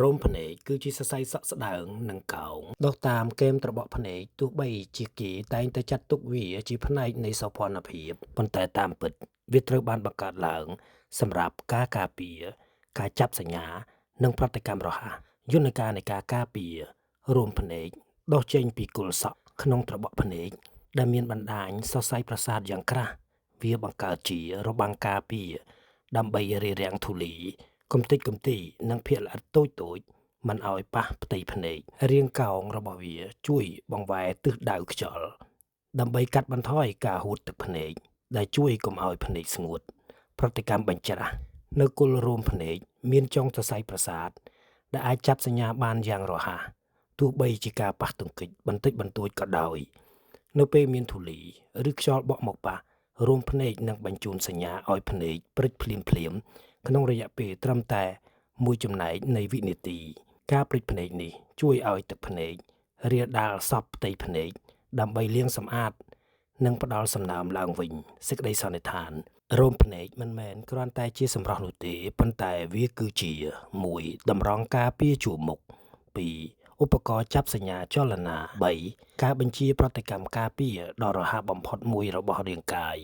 រោមភ្នែកគឺជាសរសៃសក់ស្ដើងនិងកោងដុះតាមកែមត្របកភ្នែកទោះបីជាគេតែងតែចាត់ទុកវាជាផ្នែកនៃសោភ័ណភាពប៉ុន្តែតាមពិតវាត្រូវបានបង្កើតឡើងសម្រាប់ការការពារការចាប់សញ្ញានិងប្រតិកម្មរហ័សយន្តការនៃការការពាររោមភ្នែកដុះចេញពីគល់សក់ក្នុងត្របកភ្នែកដែលមានបណ្ដាញសរសៃប្រសាទយ៉ាងក្រាស់វាបង្កើតជារបាំងការពារដើម្បីរារាំងធូលីកំទេចកំទីនិងភាគល្អិតតូចៗមិនឲ្យប៉ះផ្ទៃភ្នែករាងកោងរបស់វាជួយបង្វែរទិសដៅខ្យល់ដើម្បីកាត់បន្ថយការហួតទឹកភ្នែកដែលជួយកុំឲ្យភ្នែកស្ងួតប្រតិកម្មបញ្ច្រាសនៅគល់រោមភ្នែកមានចុងសរសៃប្រសាទដែលអាចចាប់សញ្ញាបានយ៉ាងរហ័សទោះបីជាការប៉ះទង្គិចបន្តិចបន្តួចក៏ដោយនៅពេលមានធូលីឬខ្យល់បក់មកប៉ះរោមភ្នែកនឹងបញ្ជូនសញ្ញាឲ្យភ្នែកព្រិចភ្លាមៗក្នុងរយៈពេលត្រឹមតែមួយចំណែកនៃវិនាទីការព្រិចភ្នែកនេះជួយឲ្យទឹកភ្នែករាលដាលសព្វផ្ទៃភ្នែកដើម្បីលាងសម្អាតនិងផ្ដល់សំណើមឡើងវិញសេចក្តីសន្និដ្ឋានរោមភ្នែកមិនមែនគ្រាន់តែជាសម្រស់នោះទេប៉ុន្តែវាគឺជា1តម្រង់ការពារជួរមុខ2ឧបករណ៍ចាប់សញ្ញាចលនា3ការបញ្ជាប្រតិកម្មការពារដ៏រហ័សបំផុតមួយរបស់រាងកាយ